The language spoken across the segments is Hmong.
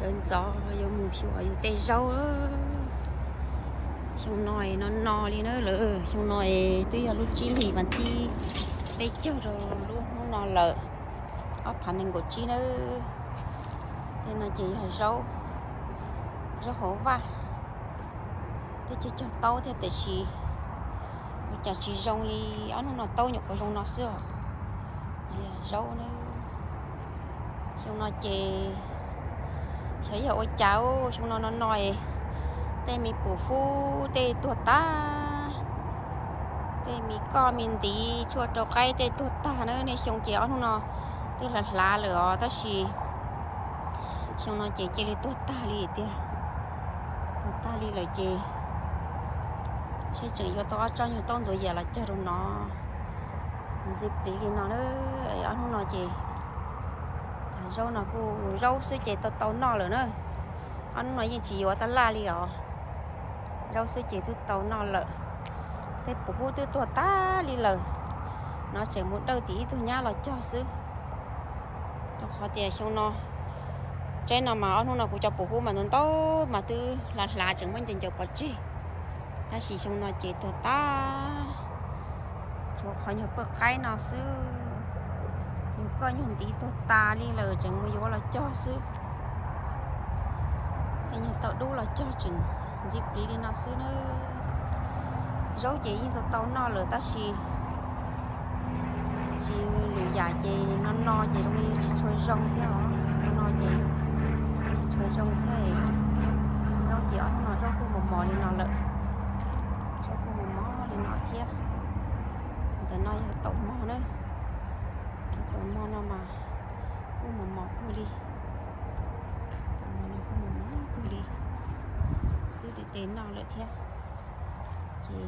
Sawv ntxov yuav mus xyuas yus tej zaub. Xyoo no no no li na lawm, xyoo no twb yog lub tsib hlis vas thib peb caug rau lub hnub no lawm, ob phav nees nkaum tsib na. Tej no ces yog zaub, zaub hauv vaj, twb cog cog taub thiab tiam sis ua cas tsis zoo li ob hnub no, taub nyuam qhuav zoo no xwb os. Zaub na, xyoo no ces xyov yog ua cas, xyoo no no no, tej me pum hub tej tuag tag, tej me koj me ntiv tshuaj rau qaib tej tuag tag na. Niaj xyoo ces ob hnub no twb hlav hlav lawm os, tab sis xyoo no ces cia li tuag tag li tiag. Tuag tag li lawm ces seb tseem yuav tau ob tsob nyuag taub ntxuav yam los cog rau no. Ntxim pliv li no na, ob hnub no ces zaub no kuj zaub xwb ces tau tau noj lawm na. Ob hnub no yeej tsis yuav tab laj li os, zaub xwb ces twb tau noj lawm. Tej pum hub twb tuag tag li lawm, no tseem mus dawj tim ib tug nyab los cog xwb. Rau qhov tias xyoo no, tsaib no mas ob hnub no kuv cov pum hub mas ntau ntau mas twb hlav hlav tseem muab ncaws ncaws pov tseg, tab sis xyoo no ces tuag tag, tshuav qhov nyuag pawj qaib no xwb. Nyuag koj nyuag ntiv tuag tas li lawm tseem mus yuav los cog xwb. Tej nyuag tau dub los cog tseem ntxim pliv li no xwb na. Zaub ces yeej tau tau noj lawm tab sis tsis lwm yam ces no no ces zoo li tsis tshua zoo thiab os. No no ces tsis tshua zoo thiab. Zaub ces ob hnub no zaub kuj mos mos li no lawm, zaub kuj mos mos li no thiab. Ntawm no yog taum mog na, cov taum mog no mas kuj mos mos kawg li. Taum mog no kuj mos mos kawg li, twb tes tes noj lawm thiab. Ces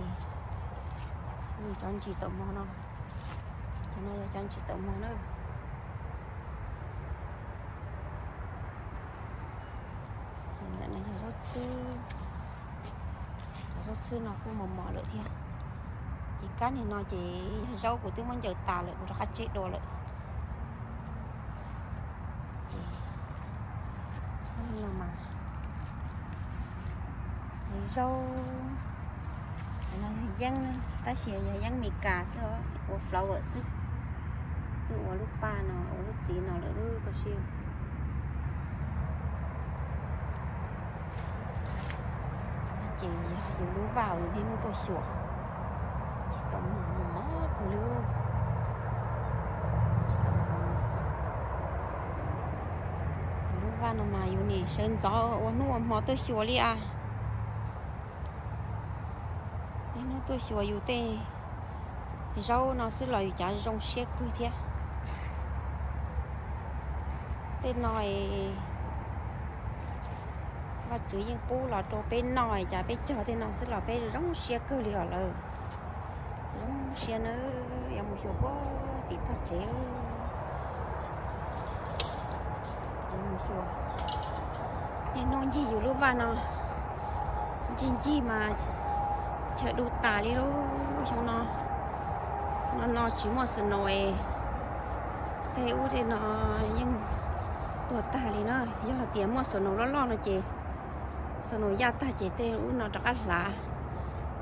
cov ntsis taum mog no, cov no yog cov ntsis taum mog na. Ntawm no yog zaub txhwb, cov zaub txhwb no kuj mos mos lawm thiab. Ces kab niag no ces yog zaub kuv twb muab ncaws tas lawm, kuv rov qab tseb dua lawm. Ces no mas zaub, no yog yeeb na, tab sis yog yeeb Meskas xwb, ua flower xwb. Twb ua lub paj no, ua lub txiv no lawm lub koj siab. Ces yog yus lub vaj yus niaj hnub tuaj xyuas, tsis tau mos mos kawg li. Lub vaj no mas yus niaj sawv ntxov ua hnub ua hmo tuaj xyuas li as. Niaj hnub tuaj xyuas yus tej zaub no xwb los yus cav zoo siab kawg thiab. Tej no Vajtswv yeej pub los rau peb noj, cas peb cog tej no xwb los peb zoo siab kawg li os lawm. Zoo siab na, yuav mus xyuas puag tim pog tsev. Mus xyuas, niaj hnub ncig yus lub vaj no, ncig ncig mas chaw dub tas li lauj. Xyoo no, no no tsis muaj snow es tej ub tej no yeej tuag tag li na. Yog hais tias muaj snow loj loj no ces, snow yaj tag ces tej ub no rov qab hlav.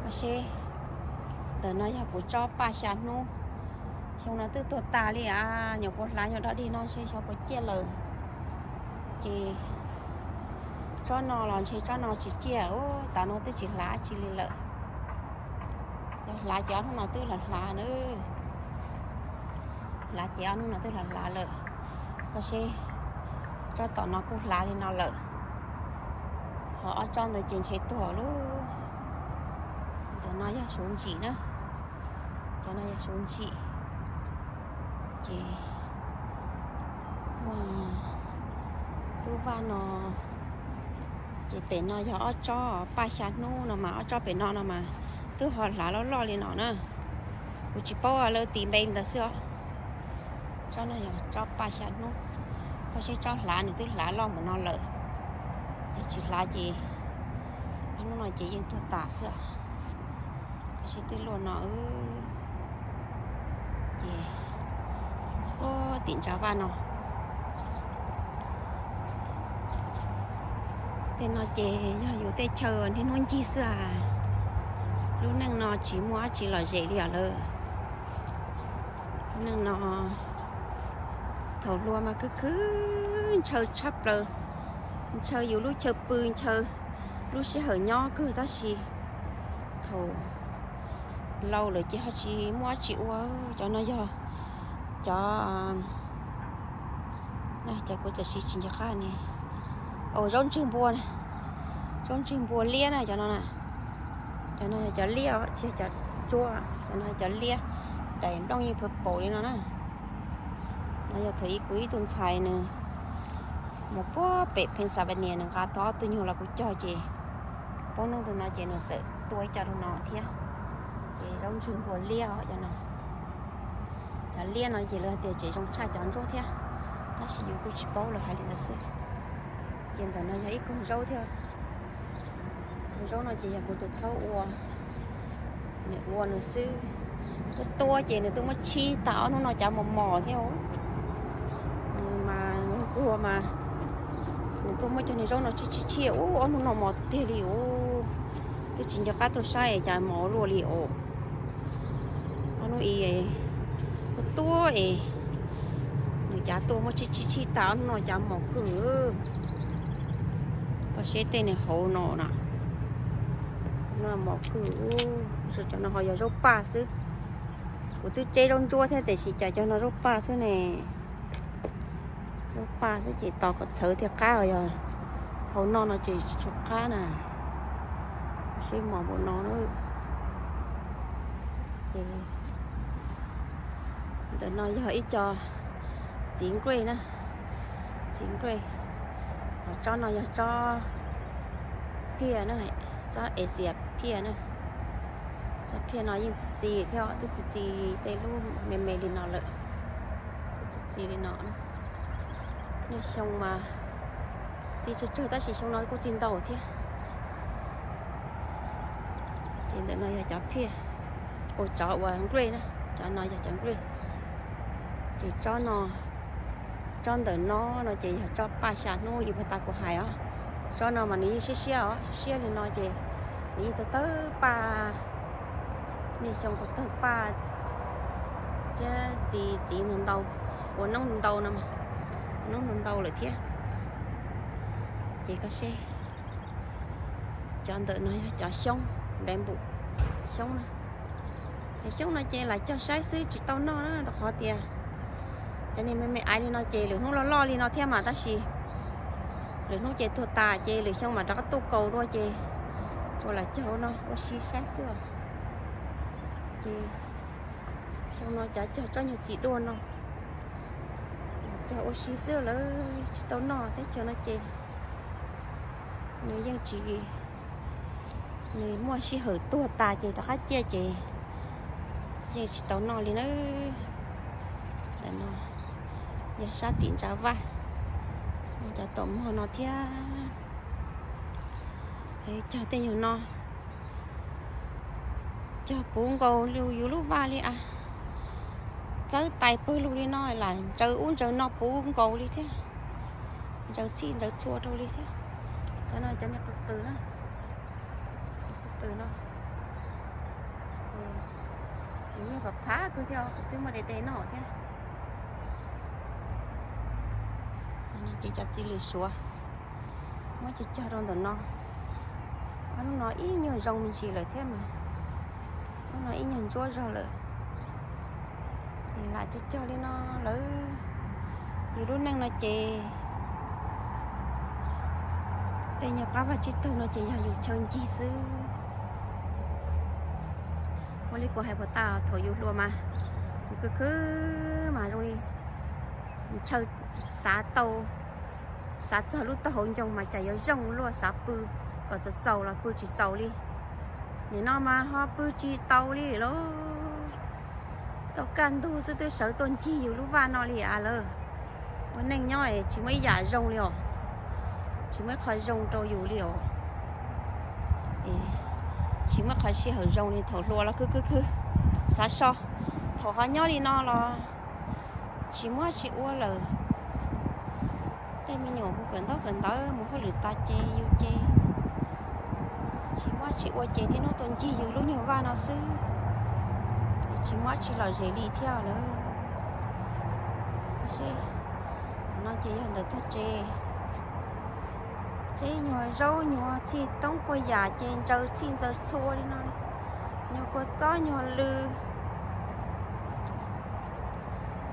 Koj seb, ntawm no yog kuv tsob paj xya hnub, xyoo no twb tuag tas li as, nyuam qhuav hlav nyuag dog dig no ntshe xyov puas ciaj lawm. Ces tsob no los ntshe tsob no tsis ciaj, ub, tas no twb tsis hlav dab tsi li lawm. Yog hlav ces ob hnub no twb los hlav na. Hlav ces ob hnub no twb los hlav lawm. Koj seb, tsob tom no kuj hlav li no lawm. Ho ob tsob ntawd ces ntshe tuag lauj. Ntawm no yog suav ntsim na. Cov no yog suav ntsim. Ces muaj lub vaj no, ces pem no yog ob tsob paj xya hnub no mas, ob tsob pem no no mas twb ho hlav loj loj li no na. Kuv tsis paub, lawv tis npe ntawd xwb os. Tsob no yog tsob paj xya hnub. Koj seb tsob hlav, nws twb hlav loj mus no lawm. Yog tsis hlav ces ob hnub no ces yeej tuag tas xwb os. Koj seb twb luaj no. Ces puag tim ntsa vaj no, Tej no ces yog yus tej chaw niaj hnub ncig xwb as. Lub neej no tsis muaj dab tsi lom zem li os lawm. Lub neej no thaum hluas mas khwv khwv ntshaw tshaj plaws, ntshaw yus lub chaw pw, ntshaw lub sij hawm nyob kawg, tab sis thaum laus lawm ces ho tsis muaj dab tsi ua. Cov no yog cov, cov kuv txawm siv tsis nco qab ne. Zaub ntswg npua, zaub ntswg npua liab na cov no na. Cov no yog cov liab, tsis yog cov ntsuab, cov no cov liab, daim nplooj yeej phav paum li no na. No yog thaum ub kuv ib tug ntxhais nws mus puag pem Pennsylvania, nws nqa tau ob tug nyuag los kuv cog ces poob hnub rau no ces nws txawm tua ib co rau no thiab. Ces zaub ntswg npua liab os cov no. Cov liab no ces lawv tias tseem zoo tshaj cov ntsuab thiab, tab sis yus kuj tsis paub, lawv hais li ntawd xwb. Ces ntawm no yog ib koog zaub thiab. Koog zaub no ces yog kuv tus thaub ua, nws ua nws xwb. Tuaj tua ces nws tuaj muab tshib tas ob hnub no cav mos mos thiab. Nws mas nquag mas nws tuaj muab cov niag zaub no tshib tshib tshib ub ob hnub no mos tiag tiag li ub. Twb tsis nco qab tuaj saib cas mos luaj li os. Ob hnub ib tuaj tua es nws cav tuaj muab tshib tshib tshib tas ob hnub no cav mos kawg. Koj seb tej nws hauv no na, no mos kawg. Cov no ho yog zaub paj xwb. Kuv twb tseb zaub ntsuab thiab tiam sis cas cov no zaub paj xwb ne. Zaub paj xwb ces tos kom txhawv thiaj qab, yog hauv no no ces tsis tshua qab na. Sib mos npaum no na. Ces ntawm no yog ib co txiv nkuej na, txiv nkuej. Tsob no yog tsob phiaj na, tsob Asia phiaj na. Tsob phiaj no yeej txi txiv thiab, twb txi txiv tej lub me me li no lawm, twb txi txiv li no. Niaj xyoo mas txi tsawg tsawg tab sis xyoo no kuj txi ntau thiab. Ces ntawm no yog cov phiaj, ua cov uas nkuej na, cov no yog cov nkuej. Ces tsob no, tsob ntawm no no ces yog tsob paj xya hnub li puag ta kuv hais os. Tsob no mas nws yeej siab siab os, siab siab li no ces nws yeej tawg tawg paj, niaj xyoo tawg tawg paj thiab txi txiv ntau ntau, ua noob ntau no, noob ntau ntau lawm thiab. Ces koj seb, cov ntawm no yog cov xyoob, npam npum xyoob na. Cov xyoob no ces lam cog saib xwb tsis tau noj na, rau qhov tias cov niag me me aiv li no ces lwm hnub loj loj li no thiab mas tab sis lwm hnub ces tuag tas ces lwm xyoo mam rov qab tuaj kaus dua ces tsuas lam cog no ua si saib xwb os. Ces xyoo no cav cog tsob nyuag txiv duaj no, cog ua si xwb lawm tsis tau noj. Teb chaws no ces nws yeej tsis, nws muaj sij hawm tuag tas ces rov qab ciaj ces yeej tsis tau noj li na. Ntawm no yog sab tim ntsa vaj, cov taum mog no thiab. Cog tej nyuag no, cog puv nkaus yus lub vaj li as. Txawb tais pawg lug li no lam ntsaws ub ntsaws no puv nkaus li thiab, ntsaws txhij ntsaws txhua rau li thiab. Cov no cov niag qw qw na, qw qw no, ces niag phav phav kawg thiab, twb muaj de de noj thiab. Ces cov txiv lws suav muab cog cog rau ntawm no. Ob hnub no ib nyuag zoo me ntsis lawm thiab mas, hnub no ib nyuag ntsuab zog lawm. Lam cog cog li no lawm. Yus lub neej no ces tej nyuag qab vaj tsib taug no ces yog yus chaw ncig xwb. Ua li kuv hais puas tas, thaum yus hluas mas khwv khwv mas zoo li ntshaw, xav tau, xav txog lub taub hau ncoo mas cas yuav zoo luaj, xav pw kom txaus txaus los pw tsis txaus li. Nim no mas ho pw tsis tau li lauj. Tau kaj ntug xwb twb sawv tuaj ncig yus lub vaj no li as lawm. Ua neej nyob tsis muaj ib yam zoo li os, tsis muaj ib qho zoo rau yus li os. Tsis muaj qhov sij hawm zoo li, thaum hluas los khwv khwv khwv, xav so, thaum ho nyob li no los tsis muaj tsis ua lawm. Me nyuam mus kawm ntaub kawm ntawv mus hauj lwm tas ces yus ces tsis muaj tsis ua ces niaj hnub tuaj ncig yus lub nyuag vaj no xwb, tsis muaj tsis lom zem li thiab lawm. No ces yog ntawm tog tsev, tsev nyuag zaub nyuag txhij toob puas yam ces ntsaws txhij ntsaws txhua li no, nyuag kua txob nyuag lw.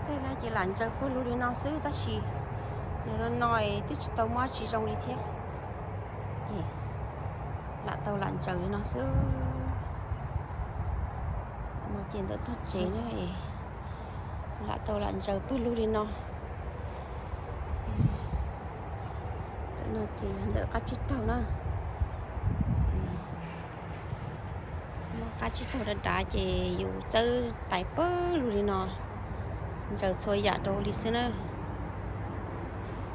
Tej no ces lam ntsaws puag lug li no xwb tab sis nws no no twb tsis tau muab tsis zoo li thiab. Lam tau lam ntsaws li no xwb. No ces ntawm tog tsev na, lam tau lam ntsaws puag lug li no. No ces ntawm qab tsib taug na. Muab qab tsib taug dav dav ces yus txawb tais puag lug li no, ntsaws txhua yam rau li xwb na.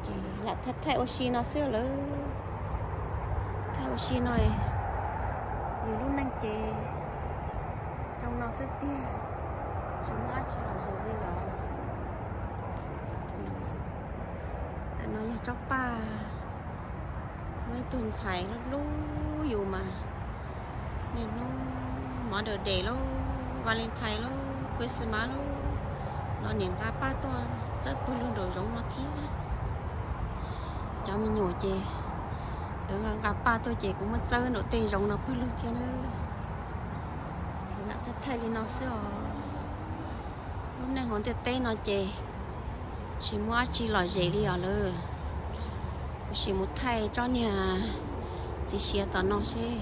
Ces lam thaij thaij ua si no xwb lawm. Thaij ua si no, yus lub neej ces zoo no xwb tiag, tsis muaj dab tsi lom zem li lawm. Ntawm no yog tsob paj, muaj ib tug ntxhais hlub hlub yus mas, niaj hnub Mother's Day lauj, Valentine lauj, Christmas lauj, los nim nqa paj tuaj txawb puag lug nraum zoov no thiab. Cov me nyuam ces lawv nqa nqa paj tuaj ces kuv muab txawb nraum tej zoov no puag lug thiab na. Lam thaij thaij li no xwb os. Lub neej hauv ntiaj teb no ces tsis muaj dab tsi lom zem li os lawm. Kuv sim mus thaij tsob niag txiv siav tom no seb.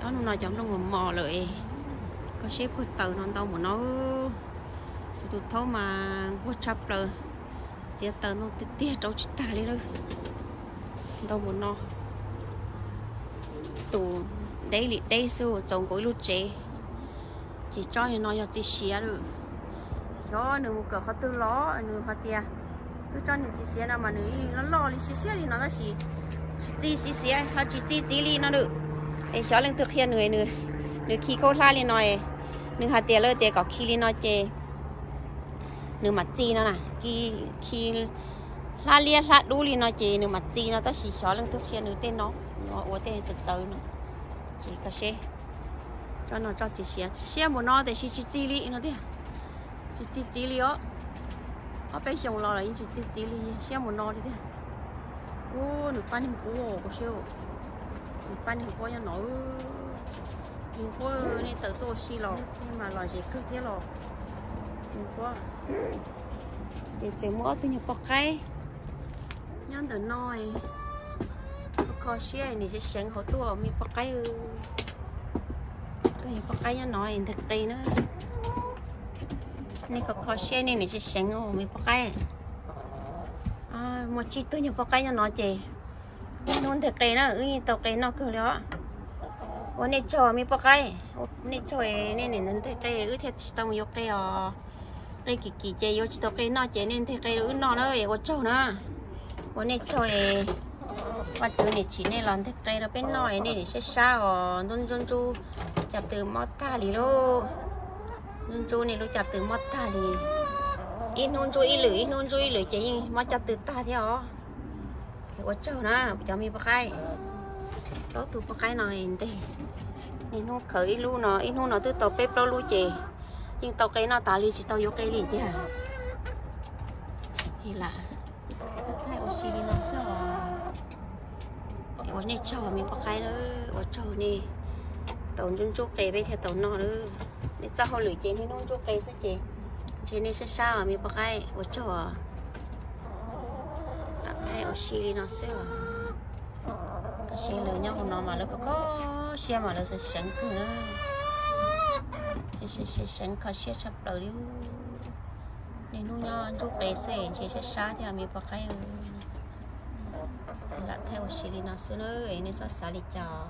Ob hnub no cov nplooj mos mos lawm es, koj seb puag taws no ntau npaum no. Kuv tus thaub mas nquag tshaj plaws, txiav taws ntau tiag tiag rau tsis tag li lawm. Ntau npaum no, tus deb li deb xwb txaus nkaus ib lub tsev. Ces tsob no yog txiv siav lawm. Xyov nws mus kawm qhov twg los nws hais tias, wb tsob niag txiv siav no mas nws loj loj li siab siab li no tab sis tsis txi txiv siav ho tsis txi txiv li no lawm. Es xyov leej twg qhia nws, nws khi khaub hlab li no, nws hais tias lawv tias kom khi li no ces nws mam txi no na, khi hlab liab hlab dub li no ces nws mam txi no tab sis xyov leej twg qhia nws tej no, nws ua tej txawv txawv no. Ces koj seb, tsob no tsob txiv siav siab npaum no tiam sis tsis txi li no tiag. Tsis txi txiv li os. Ob peb xyoos los los yeej tsis txi txiv li, siab npaum no li tiag. Ua nws pab niag nquab, nws pab niag nquab nyob no. Niag nquab, nej tawm tuaj ua si los nej mas lom zem kawg thiab los. Niag nquab. Ces tseem muaj ob tug nyuag poj qaib nyob ntawm no, kho siab nim seev seev hauv tuaj me poj qaib. Tus nyuag poj qaib nyob no nteg qe na. Nej kho kho siab nej nim seev seev me poj qaib. Muaj tsib tug nyuag poj qaib nyob no ces hnub nteg qe na, wb yeej tau qe noj kawg li os. Ua nej tsaug me poj qaib, nej tsaug nej nim nteg qe wb thiaj tsis tau mus yuav qe os. Qe kim kim ces yuav tsis tau qe noj ces nej nteg qe rau wb noj na, ua tsaug na. Ua nej tsaug, Vajtswv nim tsim nej los nteg qe rau peb noj, nej nim sab sab os, ntub ntsuj ntsuj cov tw mob tag li lauj. Ntsuj ntsuj nej lub cov tw mob tag li. Ib hnub ntsuj ib lwm, ib hnub ntsuj ib lwm ces yeej mob cov tw tag thiab os. Ua tsaug na cov me poj qaib. Plaub tug poj qaib no nteg, niaj hnub khaws ib lub no, ib hnub no twb tau peb plaub lub ces yeej tau qe noj tas li tsis tau yuav qe li tiag. Lam thaij ua si li no xwb os. Ua nej tsaug me poj qaib, ua tsaug nej tau ntsuj ntsuj qe peb thiaj tau noj. Nej txoj hauj lwm ces niaj hnub ntsuj qe xwb ces ntshe nej sab sab os me poj qaib, ua tsaug. Lam thaij ua si li no xwb os. Koj seb lawv nyob hauv no mas lawv kho kho siab mas lawv seev seev kawg na. Seev seev kho siab tshaj plaws li. Niaj hnub nyob ntsuj qe xwb ntshe sab sab thiab me poj qaib. Lam thaij ua si li no xwb na, nej txhob xav li cas.